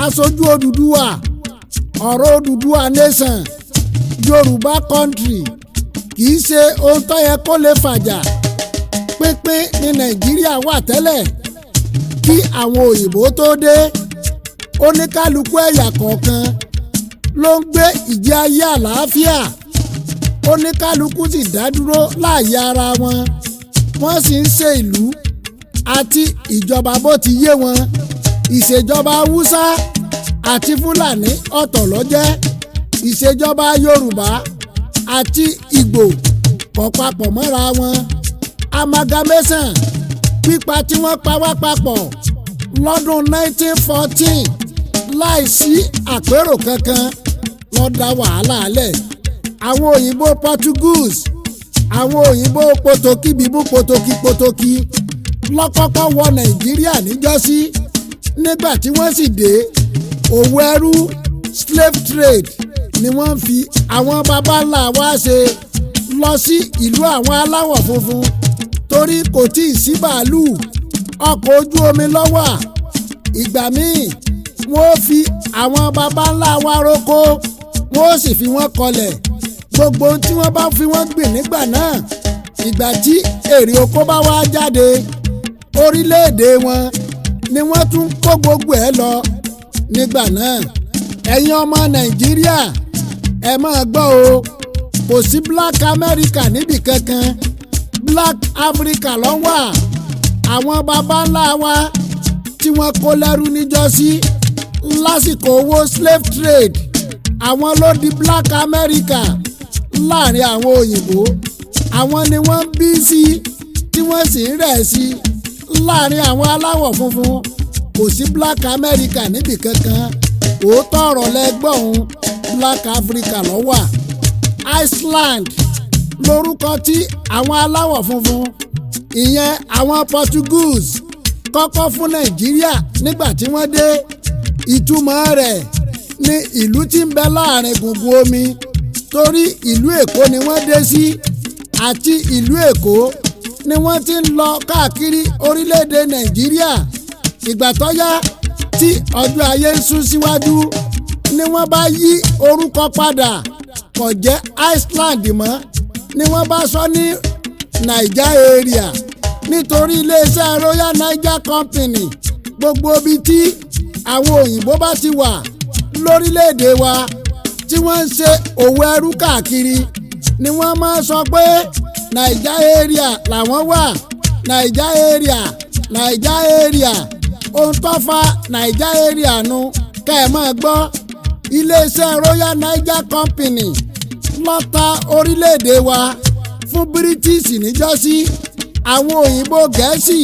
Aṣojú Odùduwà, ọ̀rọ̀ Odùduwà nation, Yorùbá country kì í ṣe ohun tó yẹ kó lè fàjà. Pínpín ní Nàìjíríà wà tẹ́lẹ̀ kí àwọn òyìnbó tó dé. Oníkálukú ẹ̀yà kọ̀ọ̀kan ló ń gbé ìgbé ayé àlàáfíà, oníkálukú sì dá dúró láàyè ara wọn, wọ́n sì ń ṣe ìlú àti ìjọba bó ti yé wọn. Ìṣèjọba Haúsá àti Fúlàní ọ̀tọ̀ ló jẹ́. Ìṣèjọba Yorùbá àti Ìgbò kò papọ̀ mọ́ra wọn. Amalgamation, pípa tí wọ́n pa wá papọ̀ lọ́dún 1914 láìsí àpérò kankan ló dá wàhálà lẹ̀. Àwọn òyìnbó Portuguese, àwọn òyìnbó potoki bíbú potoki potoki lọ́kọ́kọ́ wọ Nàìjíríà níjọ́sí. Nígbà tí wọ́n sì dé, òwò ẹrú, slave trade, ni wọ́n fi àwọn baba ńlá wa ṣe lọ sí ìlú àwọn aláwọ̀ funfun, torí kò tí ì sí bàálù, ọkọ̀ ojú omi lọ́wọ́. Ìgbà míì, wọ́n fi àwọn baba ńlá wa roko, wọ́n sì fi wọ́n kọlẹ̀. Gbogbo ohun tí wọ́n bá fi wọ́n gbìn nígbà náà, ìgbà tí èrè oko bá wá jáde, orílẹ̀-èdè wọn ni wọ́n tún kó gbogbo ẹ̀ lọ nígbà náà. Ẹ̀yin ọmọ Nàìjíríà, ẹ máa gbọ́ o, kò sí Black America níbì kankan, Black Africa ló wà. Àwọn baba ńlá wa tí wọ́n kó lẹ́rú níjọ́sí lásìkò owó slave trade, àwọn ló di Black America láàrin àwọn òyìnbó. Àwọn ni wọ́n ń bí sí tí wọ́n sì ń rẹ̀ sí láàrin àwọn aláwọ̀ funfun. Kò sí Black America níbì kankan. Òótọ́ ọ̀rọ̀ lẹ́gbọ̀n, Black Africa ló wà. Iceland lórúkọ tí àwọn aláwọ̀ funfun, ìyẹn àwọn Portuguese, kọ́kọ́ fún Nàìjíríà nígbà tí wọ́n dé. Ìtumọ̀ rẹ̀ ní ìlú tí ń bẹ láàrin gbùngbùn omi, torí ìlú Èkó ni wọ́n dé sí, àti ìlú Èkó ni wọ́n ti ń lọ káàkiri orílẹ̀-èdè Nàìjíríà. Ìgbà tó yá, tí ọjọ́ ayé ń sún síwájú, ni wọ́n bá yí orúkọ padà, kò jẹ́ Iceland mọ́, ni wọ́n bá sọ ní Naija area, nítorí iléeṣẹ́ Royal Niger Company. Gbogbo ibi tí àwọn òyìnbó bá ti wà lórílẹ̀‐èdè wa tí wọ́n ń ṣe òwò ẹrú káàkiri ni wọ́n máa sọ pé Naija area làwọn wà, Naija area, Naija area. Ohun tó fa Naija area nu kẹ́ ẹ̀ máa gbọ́. Iléeṣẹ́ Royal Niger Company ló ta orílẹ̀-èdè wa fún British níjọ́sí. Àwọn òyìnbó Gẹ̀ẹ́sì,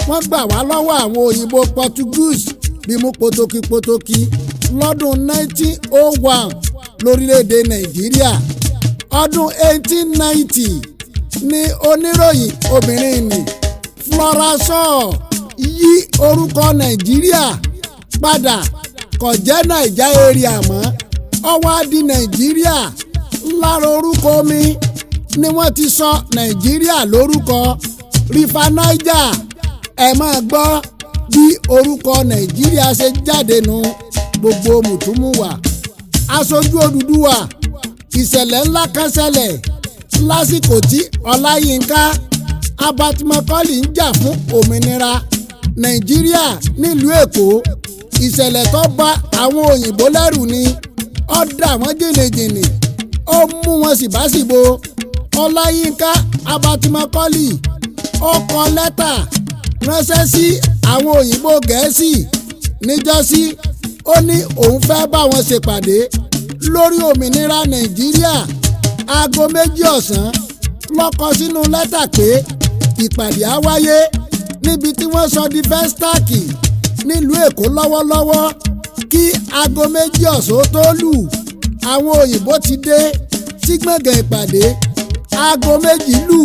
wọ́n gbà wá lọ́wọ́ àwọn òyìnbó Portuguese bímú potoki potoki lọ́dún 1901 lórílẹ̀-èdè Nàìjíríà. Ọdún 1890 ní oníròyìn obìnrin ní Flora Shaw yí orúkọ Nàìjíríà padà, kò jẹ́ Naija area mọ́, ó wá di Nàìjíríà. Lára orúkọ omi ni wọ́n ti sọ Nàìjíríà lórúkọ, River Niger. Ẹ máa gbọ́ bí orúkọ Nàìjíríà ṣe jáde nu gbogbo mùtúmùwà. Aṣojú Odùduwà, ìṣẹ̀lẹ̀ ńlá kan ṣẹlẹ̀ lásìkò tí Ọláyínká Herbert Macaulay ń jà fún òmìnira Nàìjíríà nílùú Èkó. Ìṣẹ̀lẹ̀ tó bà àwọn òyìnbó lẹ́rù ni, ó dà wọ́n jìnnìjìnnì, ó mú wọn síbáṣìbo. Ọláyínká Herbert Macaulay, ó kọ lẹ́tà ránṣẹ́ sí àwọn òyìnbó Gẹ̀ẹ́sì níjọ́sí. Ó ní òun fẹ́ bá wọn ṣèpàdé lórí òmìnira Nàìjíríà. Aago 2 ọ̀sán ló kọ sínú lẹ́tà pé ìpàdé á wáyé níbi tí wọ́n sọ di Festac nílùú Èkó lọ́wọ́lọ́wọ́. Kí aago 2 ọ̀sán tó lù, àwọn òyìnbó ti dé sí gbọ̀ngàn ìpàdé. Aago 2 lù,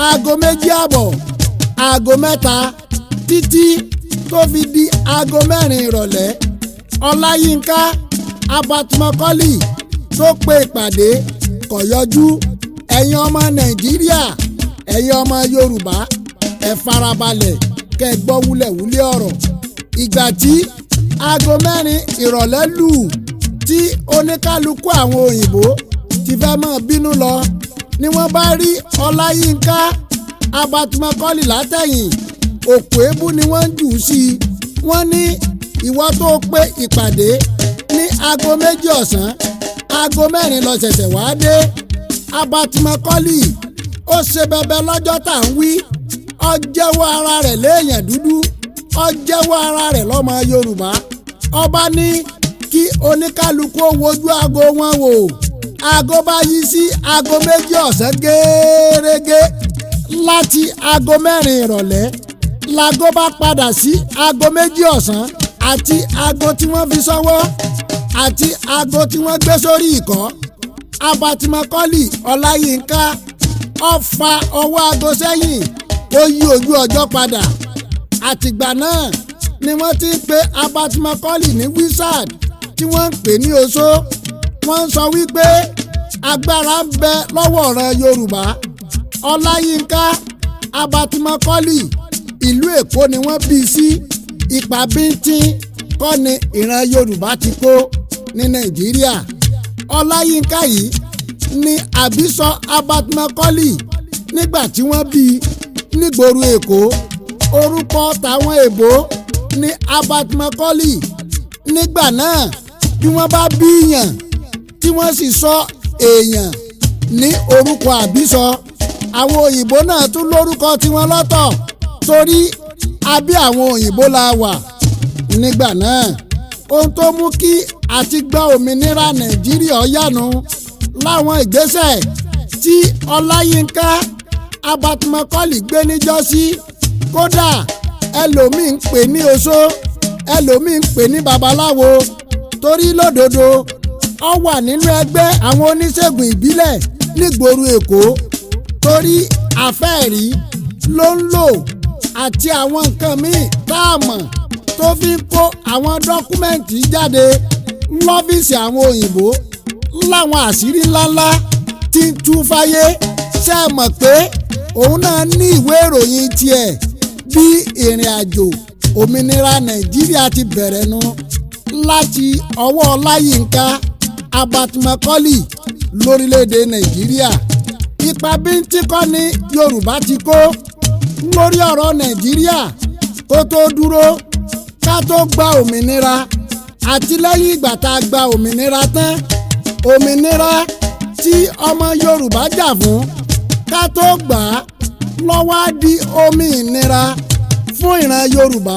aago 2:30, aago 3, títí tó fi di aago 4 ìrọ̀lẹ́, Ọláyínká Herbert Macaulay tó pe ìpàdé kò yọjú. Ẹ̀yin ọmọ Nàìjíríà, ẹ̀yin ọmọ Yorùbá, ẹ farabalẹ̀ kẹ́ ẹ gbọ́ wúlẹ̀wúlẹ̀ ọ̀rọ̀. Ìgbà tí aago 4 ìrọ̀lẹ́ lù tí oníkálukú àwọn òyìnbó ti fẹ́ máa bínú lọ ni wọ́n bá rí Ọláyínká Herbert Macaulay látẹ̀yìn. Òkú èébú ni wọ́n ń jù sí i. Wọ́n ní ìwọ tó pé ìpàdé ní aago 2 ọ̀sán, aago 4 lọ ṣẹ̀ṣẹ̀ wá dé. Herbert Macaulay ó ṣe bẹbẹ lọ́jọ́ tá à ń wí. Ó jẹ́wọ́ ara rẹ̀ léèyàn dúdú, ó jẹ́wọ́ ara rẹ̀ lọ́mọ Yorùbá. Ọba ní kí oníkálukú ó wojú aago wọn wò. Aago bá yí sí aago 2 ọ̀sán gẹ́ẹ́rẹ́gẹ́. Láti aago 4 ìrọ̀lẹ́ laago bá padà sí aago 2 ọ̀sán, àti aago tí wọ́n fi sọ́wọ́ àti aago tí wọ́n gbé sórí ìkọ́. Herbert Macaulay Ọláyínká ó fa ọwọ́ aago sẹ́yìn, ó yí ojú ọjọ́ padà. Àtìgbà náà ni wọ́n ti ń pe Herbert Macaulay ní wizard, tí wọ́n ń pè ní oṣó. Wọ́n ń sọ wípé agbára ń bẹ lọ́wọ́ ọ̀ràn Yorùbá. Ọláyínká Herbert Macaulay, ìlú Èkó ni wọ́n bí sí. Ipa bíntín kọ́ ni ìran Yorùbá ti kó ní Nàìjíríà. Ọláyínká yìí ni àbísọ Herbert Macaulay nígbà tí wọ́n bí nígboro Èkó. Orúkọ tàwọn èbó ni Herbert Macaulay. Nígbà náà bí wọ́n bá bí yàn tí wọ́n sì sọ èèyàn ní orúkọ àbísọ, àwọn òyìnbó náà tún lórúkọ tiwọn lọ́tọ̀, torí abí àwọn òyìnbó la wà nígbà náà. Ohun tó mú kí àti gba òmìnira Nàìjíríà yánu láwọn ìgbésẹ̀ tí Ọláyínká Herbert Macaulay gbé níjọ́sí. Kódà ẹlòmíì ń pè ní oṣó, ẹlòmíì ń pè ní babaláwo, torí lódodo ó wà nínú ẹgbẹ́ àwọn oníṣègùn ìbílẹ̀ nígboro Èkó, torí àfẹ́ẹ̀rí ló ń lò àti àwọn nǹkan míì tá a mọ̀ tó fi ń kó àwọn dọ́kúmẹ́ǹtì jáde lọ́fíìsì àwọn òyìnbó láwọn àṣírí ńláńlá tí ń tú fáyé. Ṣe é mọ̀ pé òun náà ní ìwé ìròyìn tiẹ̀? Bí ìrìn àjò òmìnira Nàìjíríà ti bẹ̀rẹ̀ nu láti ọwọ́ Ọláyínká Herbert Macaulay lórílẹ̀‐èdè Nàìjíríà. Ipa bíntín kọ́ ni Yorùbá ti kó lórí ọ̀rọ̀ Nàìjíríà kó tó dúró, ká tó gba òmìnira, àti lẹ́yìn ìgbà tá a gba òmìnira tán. Òmìnira tí ọmọ Yorùbá jà fún ká tó gbà á lọ́wọ́ á di omi ìnira fún ìran Yorùbá.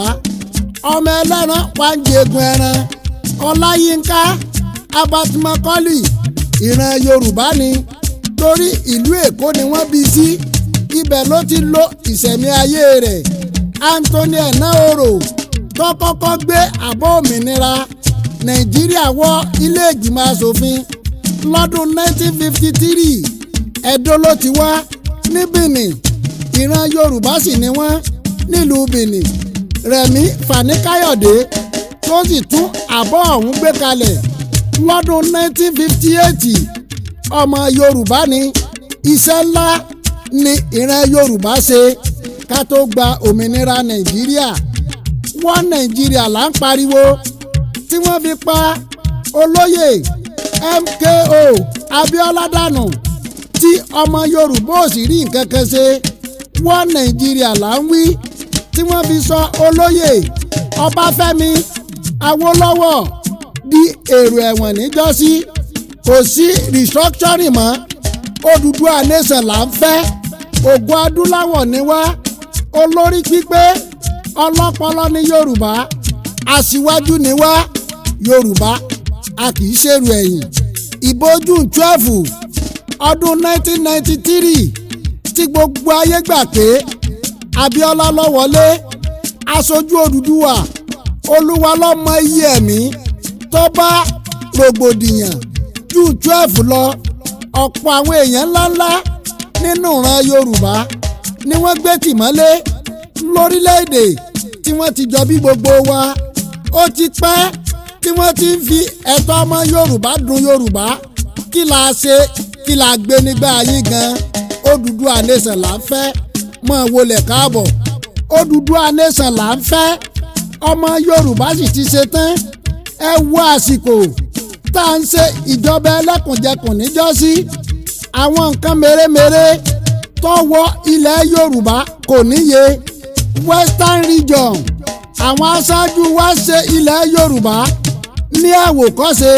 Ọmọ ẹlẹ́ran wá ń jẹgun ẹran. Ọláyínká Herbert Macaulay ìran Yorùbá ni, torí ìlú Èkó ni wọ́n bí sí, ibẹ̀ ló ti lo ìṣẹ̀mí ayé rẹ̀. Anthony Enahoro tó kọ́kọ́ gbé àbọ̀ òmìnira Nàìjíríà wọ ilé ìgbìmọ̀ asòfin lọ́dún 1953, Ẹdó ló ti wá ní Benin, ìran Yorùbá sì ni wọ́n nílùú Benin. Rẹ̀mí Fani-Káyọ̀dé tó sì tún àbọ̀ ọ̀hún gbé kalẹ̀ lọ́dún 1958, ọmọ Yorùbá ni. Iṣẹ́ ńlá ni ìran Yorùbá ṣe ká tó gba òmìnira Nàìjíríà. Wọ́n Nàìjíríà là ń pariwo tí wọ́n fi pa olóyè MKO Abíọ́lá dànù, tí ọmọ Yorùbá ò sì rí nǹkan kan ṣe. Wọ́n Nàìjíríà là ń wí tí wọ́n fi sọ olóyè Ọbáfẹ́mi Awólọ́wọ̀ di èrò ẹ̀wọ̀n níjọ́sí. Kò sí restructuring mọ́, Odùduwà nation là ń fẹ́. Ògo adúláwọ̀ ni wá, olórí pípé ọlọ́pọlọ ní Yorùbá, aṣíwájú ni wá. Yorùbá a kì í ṣèrò ẹ̀yìn. Ìbò June 12 ọdún 1993 tí gbogbo ayé gbà pé Abíọ́lá ló wọlé, aṣojú Odùduwà, Olúwa ló mọ iye ẹ̀mí tó bá rògbòdìyàn June 12 lọ. Ọ̀pọ̀ àwọn èèyàn ńláńlá nínú ìran Yorùbá ni wọ́n gbé tìmọ́lé lórílẹ̀‐èdè tí wọ́n ti jọ bí gbogbo wa. Ó ti pẹ́ tí wọ́n ti ń fi ẹ̀tọ́ ọmọ Yorùbá dùn Yorùbá. Kí la ṣe? Kí la gbé nígbà yín gan? Odùduwà nation là ń fẹ́. Mọ̀ wọlé káàbọ̀. Odùduwà nation là ń fẹ́. Ọmọ Yorùbá sì ti ṣe tán. Ẹ wo àsìkò tá à ń ṣe ìjọba ẹlẹ́kùnjẹkùn níjọ́sí, àwọn nǹkan mèremère tó wọ ilẹ̀ Yorùbá kò níye. Western Region, àwọn aṣáájú wa ṣe ilẹ̀ Yorùbá ní àwòkọ́ṣe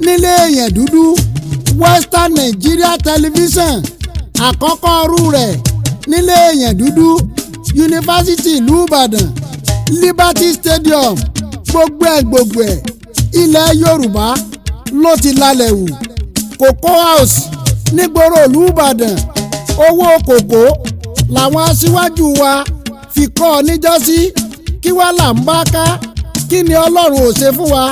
nílé èèyàn dúdú. Western Nigeria Television, àkọ́kọ́ ọrú rẹ̀ nílé èèyàn dúdú, Yunifásitì ìlú Ìbàdàn, Liberty Stadium, gbogbo ẹ̀ gbogbo ẹ̀, ilẹ̀ Yorùbá ló ti lálẹ́ wù. Cocoa House nígboro ìlú Ìbàdàn, owó kòkó làwọn aṣíwájú wa fi kọ́ ọ níjọ́sí. Kí wá là ń bá ká? Kí ni Ọlọ́run ò ṣe fún wa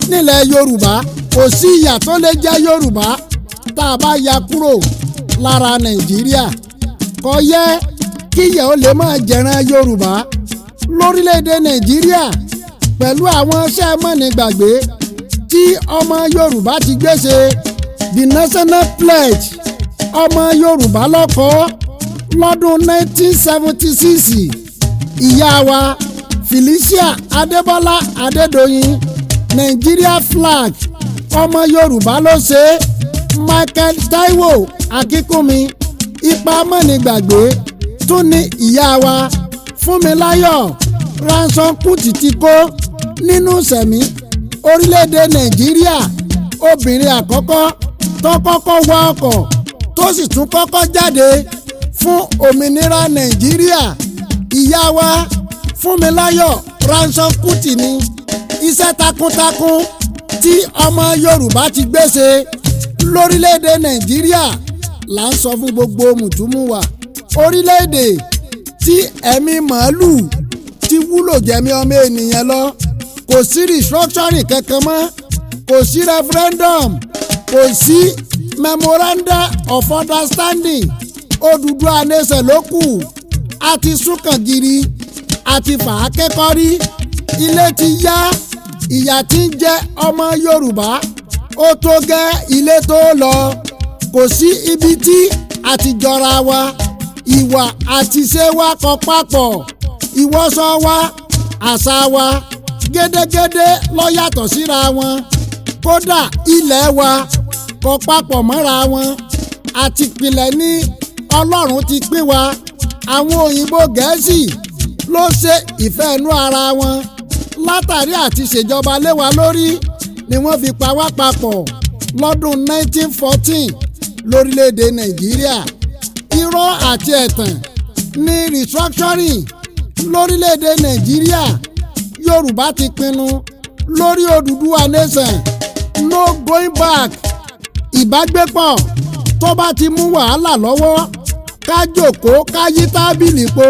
nílẹ̀ Yorùbá? Kò sí ìyà tó lè jẹ́ Yorùbá tá a bá ya kúrò lára Nàìjíríà. Kò yẹ kíyà ó lè máa jẹ̀ràn Yorùbá lórílẹ̀‐èdè Nàìjíríà pẹ̀lú àwọn iṣẹ́ mọ́nìgbàgbé tí ọmọ Yorùbá ti gbé ṣe. The National Pledge, ọmọ Yorùbá lọ́kọ́ lọ́dún 1976. Ìyá wa Felicia Adébọ́lá Adédọ̀yìn. Nigeria flag, ọmọ Yorùbá ló ṣe é, Michael Taiwo Akínkúnmi. Ipa mọ́nìgbàgbé tún ní ìyá wa Fúnmiláyọ̀ Ransome Kuti ti kó nínú sẹ̀mí orílẹ̀-èdè Nàìjíríà, obìnrin àkọ́kọ́ tó kọ́kọ́ wa ọkọ̀, tó sì tún kọ́kọ́ jáde fún òmìnira Nàìjíríà. Ìyá wa Fúnmiláyọ̀ Ransome Kuti ní iṣẹ́ takuntakun tí ọmọ Yorùbá ti gbé ṣe lórílẹ̀‐èdè Nàìjíríà là ń sọ fún gbogbo mùtúmùwà. Orílẹ̀‐èdè tí ẹ̀mí màálù ti wúlò jẹ̀mí ọmọ ènìyàn lọ, kò sí restructuring kankan mọ́, kò sí referendum, kò sí memorandum of understanding. Odùduwà nation ló kù. A ti súnkàn gírí, a ti fà á kẹ́kọ̀ọ́ rí. Ilé ti yá, ìyà tí ń jẹ ọmọ Yorùbá ó tó gẹ́, ilé tó lọ. Kò sí ibi tí a ti jọra wa. Ìwà àti ṣe wa kọ papọ̀, ìwọṣọ wa, àṣà wa gédégédé ló yàtọ̀ síra wọn. Kódà ilẹ̀ wa kọ papọ̀ mọ́ra wọn. Àtìpìlẹ̀ ní Ọlọ́run ti pín wa. Àwọn òyìnbó Gẹ̀ẹ́sì ló ṣe ìfẹ́ inú ara wọn látàrí àti ṣèjọba lé wa lórí ni wọ́n fi pa wá papọ̀ lọ́dún 1914 lórílẹ̀‐èdè Nàìjíríà. Irọ́ àti ẹ̀tàn ní restructuring lórílẹ̀‐èdè Nàìjíríà. Yorùbá ti pinnu lórí Odùduwà nation, no going back. Ìbágbépọ̀ tó bá ti mú wàhálà lọ́wọ́, ká jókòó, ká yí tábìlì po,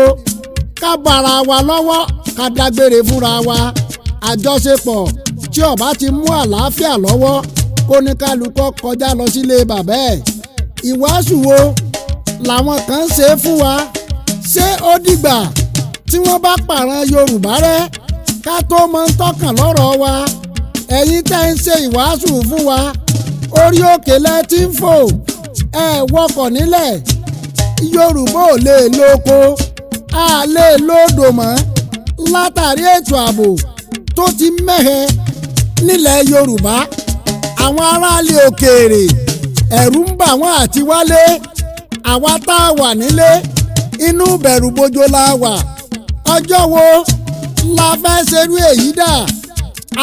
ká bára wa lọ́wọ́, ká dágbére fúnra wa. Àjọṣepọ̀ tí ó bá ti mú àlàáfíà lọ́wọ́, kó ní kálukọ́ kọjá lọ sílé bàbá ẹ̀. Ìwàásù wo làwọn kan ń ṣe fún wa? Ṣé ó dìgbà tí wọ́n bá pààrọ̀ Yorùbá rẹ́ ká tó mọ ń tọkàn lọ́rọ̀ wa? Ẹ̀yin tẹ́ ń ṣe ìwàásù fún wa, orí òkè lẹ ti ń fò, ẹ wọkọ̀ nílẹ̀. Yorùbá ò lè lóko, a lè lódò mọ́ látàrí ètò ààbò tó ti mẹ́hẹ nílẹ̀ Yorùbá. Àwọn aráàlú òkèèrè, ẹ̀rù ń bà wọ́n àti wálé. Àwa tá a wà nílé, inú bẹ̀rù bojo la wà. Ọjọ́ wo la fẹ́ ṣerú èyí dà?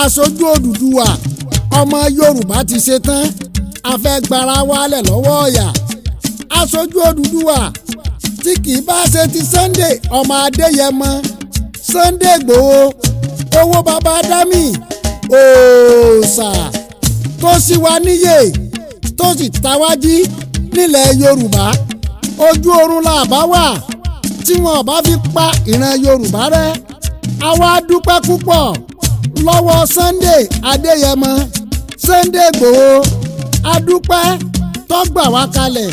Aṣojú Odùduwà, ọmọ Yorùbá ti ṣe tán, a fẹ́ gbára wálẹ̀ lọ́wọ́ ọ̀yà. Aṣojú Odùduwà, tí kì í bá ṣe ti Sunday ọmọ Adéyẹmọ, Sunday Ìgbòho, owó baba dami òòṣà tó sì wá níyè, tó sì tawájí nílẹ̀ Yorùbá, ojú oorun la bá wà tí wọn bá fi pa ìran Yorùbá rẹ́. Àwa dúpẹ́ púpọ̀ lọ́wọ́ Sunday Adéyẹmọ, Sunday Ìgbòho. Adúpẹ́ tó gbà wá kalẹ̀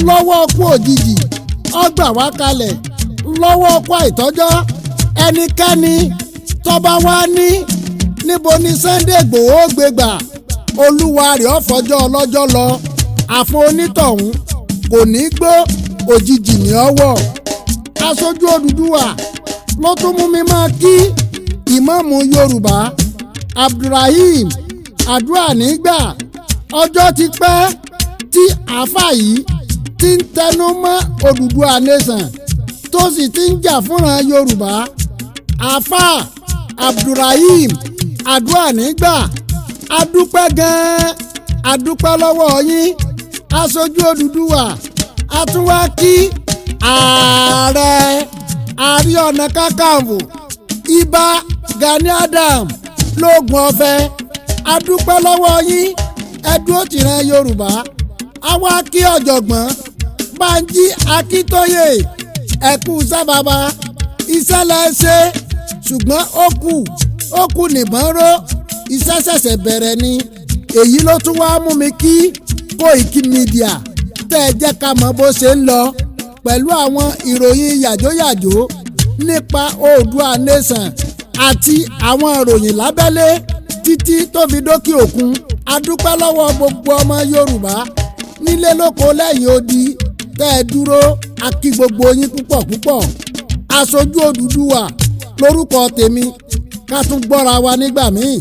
lọ́wọ́ kú òjijì, ó gbà wá kalẹ̀ lọ́wọ́ kú àìtọ́jọ́. Ẹnikẹ́ni tó bá wá ní níbo ni Sunday Ìgbòho gbé gbà, olúwa rẹ̀ ọ̀fọ́jọ́ ọlọ́jọ́ lọ, àfọ onítọ̀hún kò ní gbó, òjijì ní ọwọ́. Aṣojú Odùduwà ló tún mú mi máa kí Ìmáàmù Yorùbá Abdulrahim Àdúrànígbà. Ọjọ́ ti pẹ́ tí àáfàá yìí ti ń tẹnu mọ́ Odùduwà Nation, tó sì ti ń jà fúnra Yorùbá. Àáfàá Abdulrahim Àdúrànígbà, adúpẹ́ gan-an, adúpẹ́ lọ́wọ́ yín, aṣojú Odùduwà. Àtúwá kí Ààrẹ, Ààrẹ Ọ̀nà Kakanfò, Ibà Gani Adam lóògùn ọ̀fẹ́. Adúpẹ́ lọ́wọ́ yín, ẹ dúró tìran Yorùbá. Àwa kí ọ̀jọ̀gbọ́n Bánjí Akíntóyè, ẹ̀kú sábàbà iṣẹ́ lẹ ṣe, ṣùgbọ́n ó kù, ó kù nìbọn ró, iṣẹ́ ṣẹ̀ṣẹ̀ bẹ̀rẹ̀ ni. Èyí ló tún wá mú mi kí Koiki Media tẹ́ ẹ jẹ́ ká mọ̀ bó ṣe ń lọ pẹ̀lú àwọn ìròyìn yàjóyàjó nípa Oòduà Nation àti àwọn ìròyìn lábẹ́lé títí tó fi dókè òkun. A dúpẹ́ lọ́wọ́ gbogbo ọmọ Yorùbá nílé, lóko, lẹ́yìn odi tẹ́ ẹ dúró. A kí gbogbo yín púpọ̀ púpọ̀. Aṣojú Odùduwà lórúkọ tèmi. Ká tún gbọ́ra wa nígbà míì.